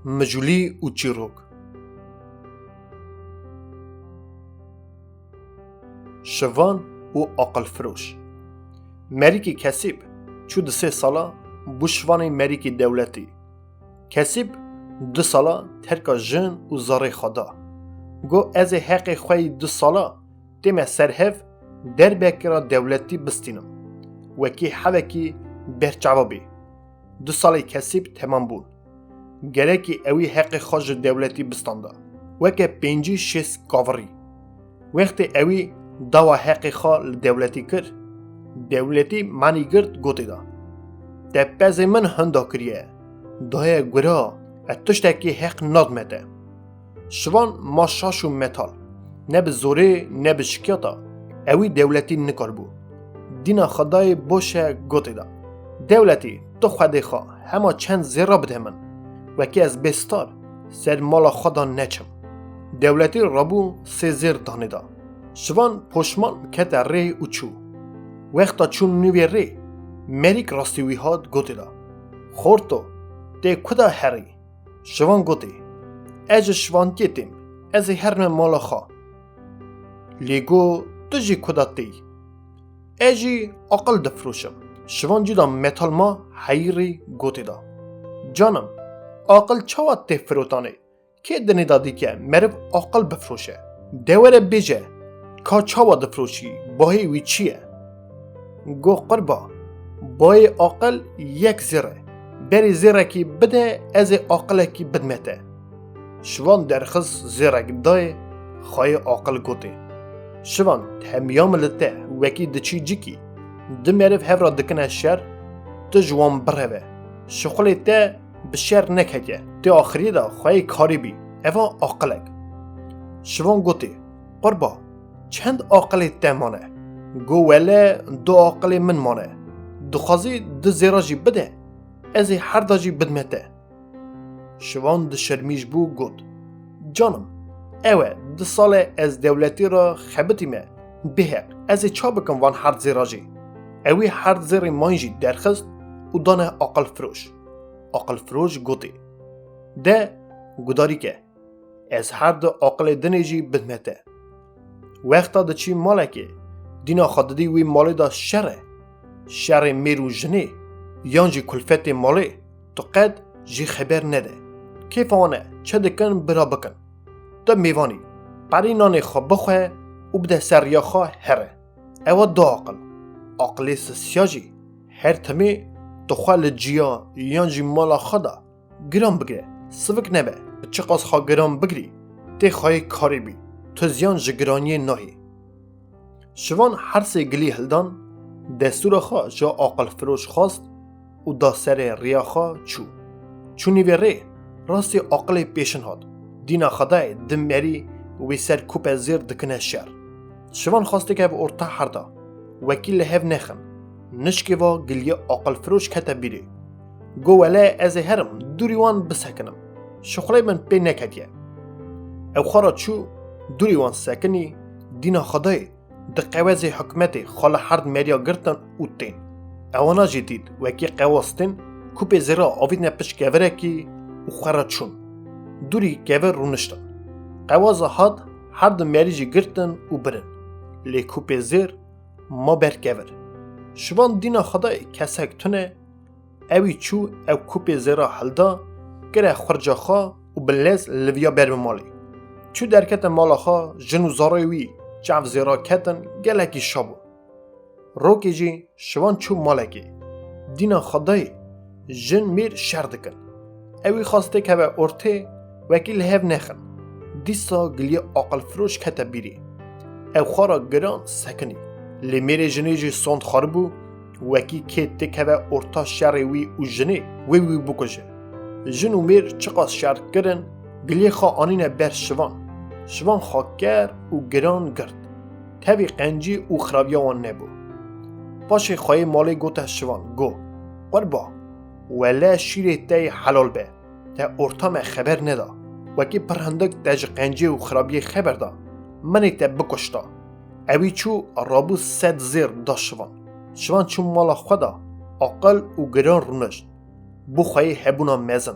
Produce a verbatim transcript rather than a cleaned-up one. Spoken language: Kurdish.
Mijûlî û çîrok. Şivan û aqilfiroş. Merîkî Kesîb çû di sê sala bû Şivanê merîkî dewletî. Kesîb du sala terka jin û zarê xwe da. Got, ez ê heqê xwe yî du sala tême ser hev derbekira dewletî bistînim. Wekî hevekî berçava bê. Du salê Kesîb temam bûn. Gerekî ewî heqê xwe ji dewletî bistanda. Weke pêncî şêst kavirî. Wextê ewî dawa heqê xwe li dewletî kir, dewletî manî girt gotê da, te pezê min hinda kiriye, daye gura, ez tiştekî heq nadime te. Şivan ma şaş û metal, ne bi zorê ne bi şikiyata, ewî dewletî nikaribû. Dîna Xwedayê boş e gotê da, dewletî, tu Xwedê xwe hema çend zêra bide min, wekî ez bê star ser mala xwe de neçim. Dewletî rabû sê zêr danê da. Şivan poşman kete rê û çû. Wexta çûn nîvê rê, merîk rastî wî hat gotê da, xorto, tê ku da herî? Şivan gotê, ez ji Şivantiyê têm, ez ê herime mala xwe. Lê got, tu jî ku da têyî? Ez jî aqil difiroşim. Şivan cî da metal ma heyîrî gotê da, canim, aqil çawa tê firotanê? Kê dinê da dike meriv aqil bifiroşe? De were bêje, ka çawa difiroşî, bahê wî çi ye? Got, qurba, bahê aqil yek zêr e. Berê zêrekî bide, ez ê aqilekî bidme te. Şivan derxist zêrek dayê, xweyê aqil gotê, Şivan, hemiya min li te wekî diçî cikî, du meriv hev re dikine şer, tu ji wan bireve. Şixulê te bi şer neketiye. Tê axiriyê de xweyê karî bî. Eva aqilek. Şivan gotê, qurba, çend aqilê te mane? Got, wele du aqilê min mane. Dixwazî du zêra jî bide, ez ê her da jî bidme te. Şivan dişermîş bû, got, canim, ew e, du sal e ez dewletî re xebitîme, bêheq, ez ê ça bikim van herd zêra jî? Ewî herd zêrê mayîn jî derxist û dane aqilfiroş. Aqilfiroş gotê, de gudarî ke, ez her du aqilê dinê jî bidme te. Wexta diçî malekê, dîna xwe didî wî malê de şer e. Şerê mêr û jinê, yan jî kulfetê malê, tu qet jî xeber nede. Kêfa wan e, çi dikin bira bikin. Tu mêvan î, perî nanê xwe bixwe û bide ser riya xwe here. Ewa du aqil. Aqilê sisiya jî, her timê tu xwe li ciya yan jî mala xwe de giran bigire, sivik nebe, bi çiqas xwe giran bigirî, tê xweyê karê bî, tu ziyan ji giraniyê nahî. Şivan her sê gilî hildan, destûra xwe ji aqilfiroş xwest û da serê riya xwe çû. Çû nîvê rê, rastî aqilê pêşin hat. Dîna Xwedayê du merî wê ser kupê zêr dikine şer. Şivan xwest têkeve orta herda. Wekî li hev nexin. Nişkê va giliyê aqilfiroş kete bîrê. Got, wele ez ê herim dûrî wan bisekinim. Şixulê min pê neketiye. Ew xwe re çû, dûrî wan sekinî, dîna Xwedayê di qewezê hikûmetê xwe li herd meriya girtin û tên. Ewana jî dît, wekî qewaz tên, kupê zêra avîtine pişt kevirekî û xwe re çûn. Dûrî kevir rûniştin. Qewaza hat, her du merî jî girtin û birin. Lê kupê zêr ma ber kevir. Şivan dîna Xwedayê kesek tune, ewî çû ew kupê zêra hilda, kire xurca xwe û bi lez li viya ber bi malê. Çû derkete mala xwe, jin û zarê wî çav zêra ketin, gelekî şa bûn. Rokê jî Şivan çû malekê. Dîna Xwedayê jin mêr şer dikin. Ewî xwest têkeve ortê, wekî li hev nexin. Dîsa giliyê aqilfiroş kete bîrê. Ew xwe re giran sekinî. Lê mêrê jinê jî sond xwaribû, wekî kê têkeve orta şerê wî û jinê, wê wî bikuje. Jin û mêr çiqas şer kirin, giliyê xwe anîne ber Şivan. Şivan xwe ker û giran girt. Tevî qencî û xirabiya wan nebû. Paşê xweyê malê gote Şivan, got, qurba, wele şîrê te yê helal be. Te orta me xeber neda. Wekî pir hindik te ji qencê û xirabiyê xeber da. Min ê te bikuşta. Ewî çû rabû sed zêr da Şivan. Şivan çû mala xwe da, aqil û giran rûnişt. Bû xweyê hebûna mezin.